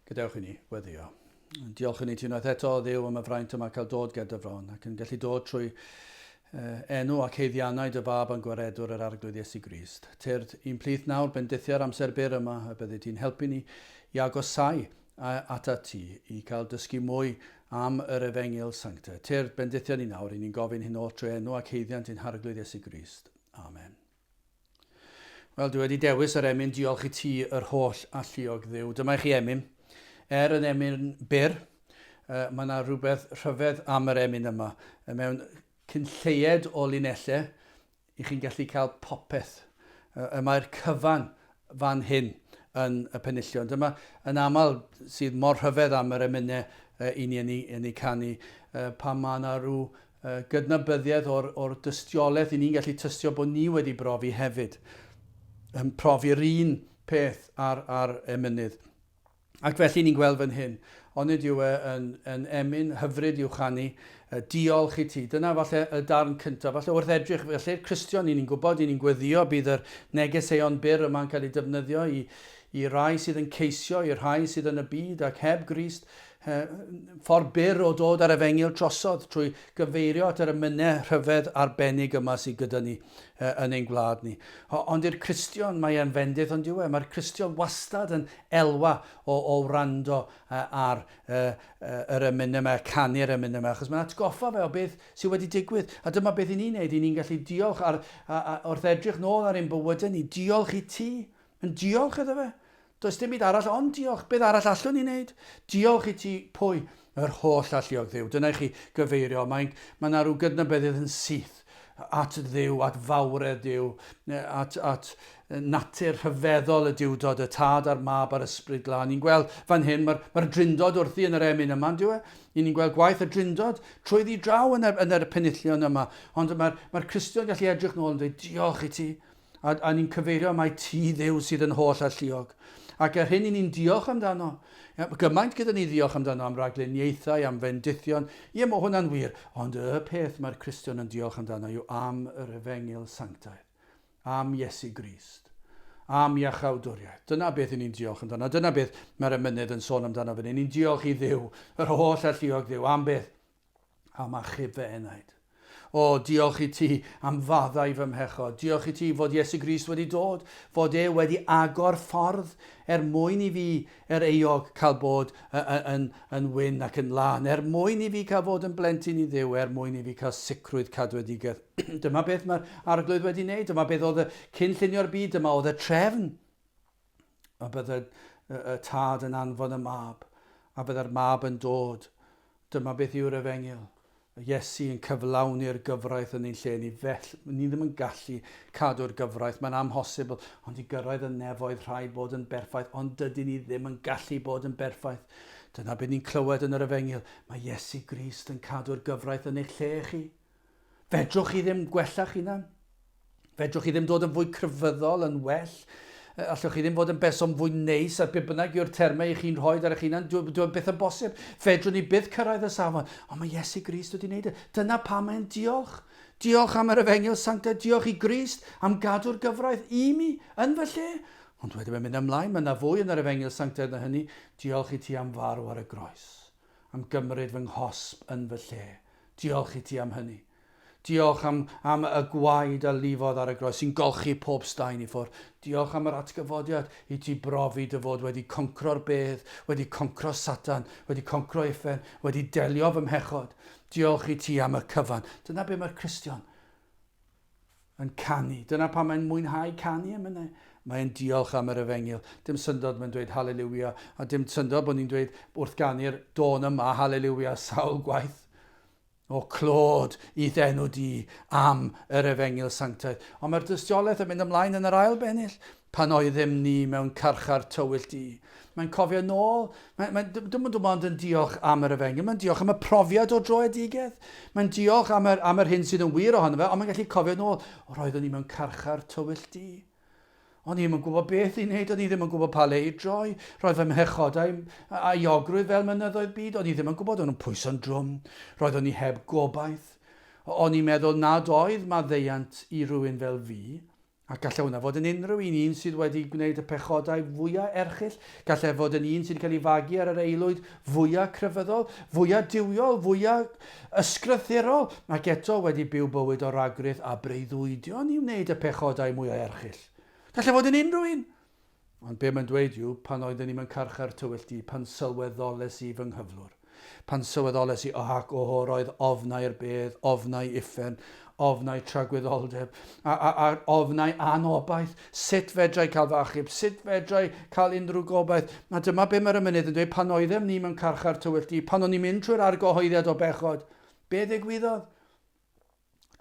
Gadewch i ni weddio. Diolch i ni ti unwaith eto, Dduw, am y fraint yma cael dod ger dy fron ac yn gallu dod trwy enw ac haeddiannau dy fab a'n gwaredwr yr Arglwydd Iesu Grist. Tyrd i'n plith nawr, bendithia'r amser byr yma y byddi di'n helpu ni i agosáu atat ti, i cael dysgu mwy am yr Efengyl Sanctaidd. Tyrd, bendithia ni nawr, i ni'n gofyn hyn oll trwy enw ac haeddiant ein Harglwydd Iesu Grist. Amen. Wel, dwi wedi dewis yr emyn Diolch i ti yr holl alluog Dduw. Dyma i chi emyn. Er yn emyn byr, uh, mae yna rhywbeth rhyfedd am yr emyn yma. Mewn cyn lleied o linellau, i chi'n gallu cael popeth. Uh, y mae'r cyfan fan hyn yn y penillion. Dyma yn aml sydd mor rhyfedd am yr emynau uh, i ni yn ei, yn ei canu, uh, pan mae yna rhyw gydnabyddiaeth o'r, or dystiolaeth i ni'n gallu tystio bod ni wedi brofi hefyd. Yn profi'r un peth ar, ar emynydd. Ac felly ni'n gweld fan hyn, onid yw e yn, yn emyn hyfryd i'w chanu, diolch i ti. Dyna falle y darn cyntaf. Falle wrth edrych, felly'r Cristion, i ni'n gwybod, i ni'n gweddio, bydd yr negeseuon byr yma'n cael ei defnyddio i, i rai sydd yn ceisio, i rhai sydd yn y byd ac heb Grist, Ffordd byr o dod â'r efengyl drosodd trwy gyfeirio at yr emynau rhyfedd arbennig yma sydd gyda ni yn ein gwlad ni. Ond i'r Cristion mae e'n fendith ond yw e? Mae'r Cristion wastad yn elwa o, o wrando ar yr emynau yma, canu'r emynau yma, achos mae'n atgoffa fe o beth sydd wedi digwydd. A dyma beth i ni'n neud, i ni'n gallu diolch ar, a, a, wrth edrych nôl ar ein bywydau ni, diolch i ti. Yn diolch iddo fe. Does dim byd arall ond diolch. Beth arall allwn ni wneud? Diolch i ti pwy? Yr holl alluog Dduw. Dyna i chi gyfeirio. Mae'n, mae yna rhyw gydnabyddiaeth yn syth at Dduw, at fawredd Duw, at, at natur rhyfeddol y Duwdod, y Tad a'r Mab a'r Ysbryd Glân. Ni'n gweld fan hyn, mae'r mae drindod wrthi yn yr emyn yma, yn e? Ni'n gweld gwaith y drindod trwyddi draw yn yr, yn yr penillion yma. Ond mae'r mae Cristion gallu edrych nôl yn dweud, diolch i ti. A, a ni'n cyfeirio mai ti Dduw sydd yn holl alluog. Ac er hyn i ni'n diolch amdano. Ia, gymaint gyda ni ddiolch amdano am ragluniaethau, am fendithion. Ie, mae hwnna'n wir. Ond y peth mae'r Cristion yn diolch amdano yw am yr efengyl sanctaidd. Am Iesu Grist. Am iachawdwriaeth. Dyna beth i ni'n diolch amdano. Dyna beth mae'r emynydd yn sôn amdano fan hyn. Ni'n diolch i Dduw, yr holl alluog Dduw, am beth? am achub fy enaid. O, diolch i ti am faddau fy mhechod. Diolch i ti fod Iesu Grist wedi dod, fod e wedi agor ffordd er mwyn i fi, er euog, cael bod yn, yn wyn ac yn lân, er mwyn i fi cael fod yn blentyn i Dduw, er mwyn i fi cael sicrwydd cadwedigaeth. dyma beth mae'r Arglwydd wedi wneud, dyma beth oedd y cyn llunio'r byd, dyma oedd y trefn. A bydde y tad yn anfon y mab, a bydde'r mab yn dod Dyma beth yw'r efengyl. Iesu yn cyflawni'r gyfraith yn ein lle ni. Fell, ni ddim yn gallu cadw'r gyfraith, mae'n amhosibl, ond i gyrraedd y nefoedd rhaid bod yn berffaith, ond dydyn ni ddim yn gallu bod yn berffaith. Dyna beth ni'n clywed yn yr efengyl. Mae Iesu Grist yn cadw'r gyfraith yn eich lle chi. Fedrwch chi ddim gwella'ch hunan. Fedrwch chi ddim dod yn fwy crefyddol, yn well. Allwch chi ddim fod yn berson fwy neis a be bynnag yw'r termau i chi'n rhoi ar eich hunan. Dwi, dwi byth yn bosib. Fedrwn ni byth cyrraedd y safon. Ond mae Iesu Grist wedi wneud e. Dyna pam mae'n diolch. Diolch am yr efengyl sanctaidd. Diolch i Grist am gadw'r gyfraith i mi yn fy lle. Ond wedyn mae'n mynd ymlaen. Mae yna fwy yn yr efengyl sanctaidd na hynny. Diolch i ti am farw ar y groes. Am gymryd fy nghosb yn fy lle. Diolch i ti am hynny. Diolch am, am y gwaed a lifodd ar y groes sy'n golchi pob staen i ffwrdd. Diolch am yr atgyfodiad i ti brofi dy fod wedi concro'r bedd, wedi concro Satan, wedi concro uffern, wedi delio fy mhechod. Diolch i ti am y cyfan. Dyna be mae'r Cristion yn canu. Dyna pam mae'n mwynhau canu emynau. Mae'n diolch am yr efengyl. Dim syndod mae'n dweud haleliwia, a dim syndod bod ni'n dweud wrth ganu'r dôn yma haleliwia sawl gwaith. O clod i'th enw di am yr efengyl sanctaidd. Ond mae'r dystiolaeth yn mynd ymlaen yn yr ail bennill. Pan oeddem ni mewn carchar tywyll du. Mae'n cofio nôl, mae, mae, dim ond ond yn diolch am yr efengyl, mae'n diolch am y profiad o droedigaeth. Mae'n diolch am yr, am yr hyn sydd yn wir ohono fe, ond mae'n gallu cofio nôl, o roeddwn ni mewn carchar tywyll du. O'n i ddim yn gwybod beth i wneud, o'n i ddim yn gwybod pa le i droi. Roedd fy mhechodau a iogrwydd fel mynyddoedd byd, o'n i ddim yn gwybod, o'n nhw'n pwyso'n drwm. Roeddwn i heb gobaith. O'n i'n meddwl nad oedd maddeuant i rywun fel fi. A gallai hwnna fod yn unrhyw un, un sydd wedi gwneud y pechodau fwyaf erchyll, gallai fod yn un sydd wedi cael ei fagu ar yr aelwyd fwyaf crefyddol, fwyaf duwiol, fwyaf ysgrythurol, ac eto wedi byw bywyd o ragrith a breuddwydion i wneud y pechodau mwyaf erchyll. Gallai fod yn unrhyw un. Ond be mae'n dweud yw, pan oeddwn i mewn carchar tywyll du, pan sylweddoles i fy nghyflwr, pan sylweddoles i, oh ac oh, roedd ofnau'r bedd, ofnau uffern, ofnau tragwyddoldeb, a, a, a ofnau anobaith, sut fedrai cael fy achub, sut fedrai cael unrhyw gobaith. A dyma be mae'r emynydd yn dweud, pan oeddem ni mewn carchar tywyll du, pan o'n i'n mynd trwy'r argyhoeddiad o bechod, be ddigwyddodd?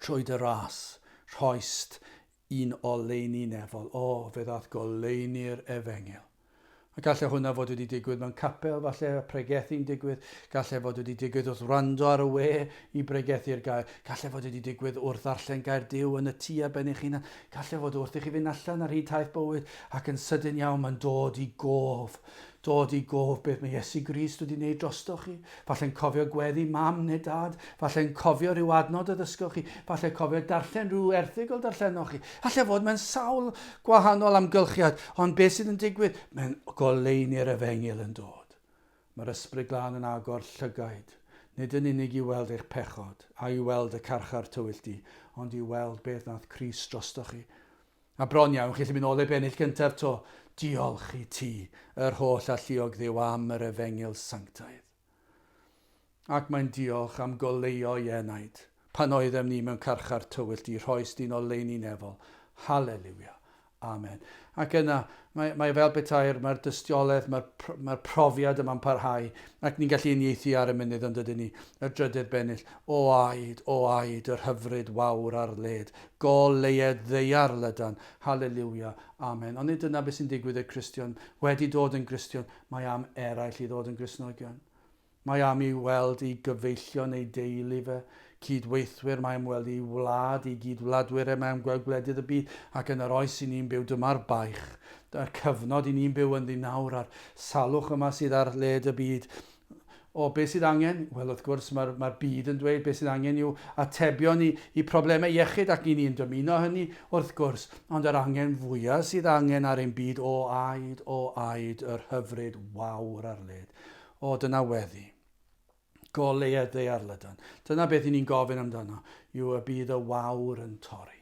Trwy dy ras, rhoist un oleuni nefol. O, fe ddath goleuni'r efengyl. A gallai hwnna fod wedi digwydd mewn capel, falle, a pregethu'n digwydd. Gallai fod wedi digwydd wrth wrando ar y we i bregethu'r gair. Gallai fod wedi digwydd wrth ddarllen gair Duw yn y tŷ ar ben eich hunan. Gallai fod wrth i chi fynd allan ar hyd taith bywyd ac yn sydyn iawn mae'n dod i gof Dod i gof beth mae Iesu Grist wedi wneud drostoch chi. Falle'n cofio gweddi mam neu dad. Falle'n cofio rhyw adnod a ddysgoch chi. Falle cofio darllen rhyw erthygl darllenoch chi. Alle fod mewn sawl gwahanol amgylchiad, ond beth sydd yn digwydd? Mae'n goleuni'r efengyl yn dod. Mae'r Ysbryd Glân yn agor llygaid, nid yn unig i weld eich pechod a i weld y carchar tywyll du, ond i weld beth nath Crist drostoch chi. A bron iawn, chi'n gallu mynd ôl i'r bennill gyntaf 'to. Diolch i ti, yr holl alluog Dduw, am yr efengyl sanctaidd. Ac mae'n diolch am goleuo i enaid. Pan oeddem ni mewn carchar tywyll di, rhoes di'n oleuni nefol. Haleliwia. Amen. Ac yna, mae, mae fel petai'r mae'r dystiolaeth, mae'r mae profiad yma'n parhau, ac ni'n gallu uniaethu ar y mynydd ond ydyn ni, y drydydd bennill, o aed, o aed, yr hyfryd wawr ar led, Goleued ddaear lydan. Haleliwia. Amen. Ond nid dyna beth sy'n digwydd i'r Cristion. Wedi dod yn Gristion, mae am eraill i ddod yn Gristnogion. Mae am i weld ei gyfeillion, ei deulu fe, cyd-weithwyr, mae am weld ei wlad, ei gyd-wladwyr e, mae am gweld gwledydd y byd, ac yn yr oes i ni'n byw, dyma'r baich, y cyfnod i ni'n byw ynddi nawr, a'r salwch yma sydd ar led y byd, O, beth sydd angen? Wel, wrth gwrs, mae'r mae byd yn dweud beth sydd angen yw atebion i, i problemau iechyd ac i ni'n dymuno hynny, wrth gwrs. Ond yr angen fwyaf sydd angen ar ein byd, o aed, o aed, yr hyfryd wawr ar led. O, dyna weddi. Goleued ddaear lydan. Dyna beth i ni'n gofyn amdano, yw y bydd y wawr yn torri.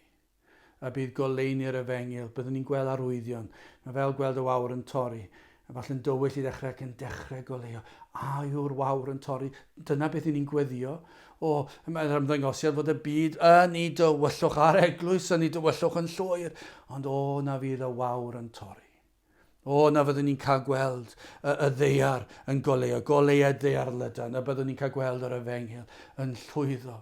Y bydd goleuni'r efengyl, byddwn ni'n gweld arwyddion. Mae fel gweld y wawr yn torri. Efallai'n dywyll i ddechrau ac yn dechrau goleuo. A yw'r wawr yn torri? Dyna beth i ni'n gweddio. O, mae'r ymddangosiad fod y byd yn ei dywyllwch a'r eglwys yn ei dywyllwch yn llwyr. Ond o, na fydd y wawr yn torri. O, na fyddwn ni'n cael gweld y, y ddaear yn goleuo, goleuad ddaear lydan, y byddwn ni'n cael gweld yr efengyl yn llwyddo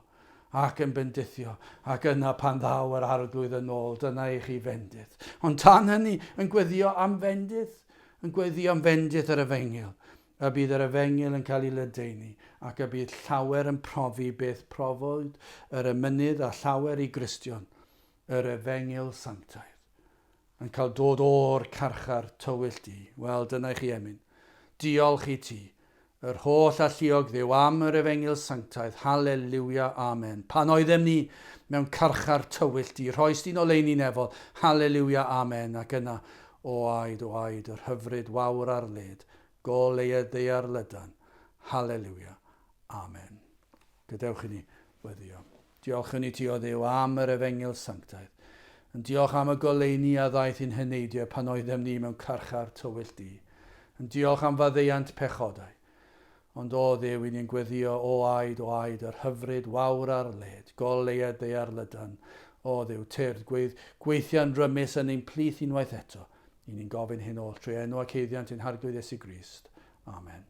ac yn bendithio, ac yna pan ddaw yr arglwydd yn ôl, dyna i chi fendith. Ond tan hynny, yn gweddio am fendith, yn gweddio am fendith yr efengyl, y bydd yr efengyl yn cael ei ledaenu, ac y bydd llawer yn profi beth profwyd yr emynydd a llawer i Gristion, yr efengyl sanctaidd. Yn cael dod o'r carchar tywyll du. Wel, dyna i chi emyn. Diolch i ti, yr holl alluog Dduw, am yr efengyl sanctaidd. Haleliwia, amen. Pan oeddem ni mewn carchar tywyll du, rhoes di'n oleuni nefol. Haleliwia, amen. Ac yna, o aed, o aed, yr hyfryd wawr ar led, goleued ddaear lydan. Haleliwia, amen. Gadewch i ni weddio. Diolchwn i ti, O Dduw, am yr efengyl sanctaidd. Yn diolch am y goleuni a ddaeth i'n heneidiau pan oeddem ni mewn carchar tywyll du. Yn diolch am faddeuant pechodau. Ond, O Dduw, i ni'n gweddio, o aed, o aed, yr hyfryd wawr ar led, goleuad ddaear lydan. O Dduw, tyrd, gweith, gweithia'n rymus yn ein plith unwaith eto. I ni'n gofyn hyn oll trwy enw ac haeddiant ein Harglwydd Iesu Grist. Amen.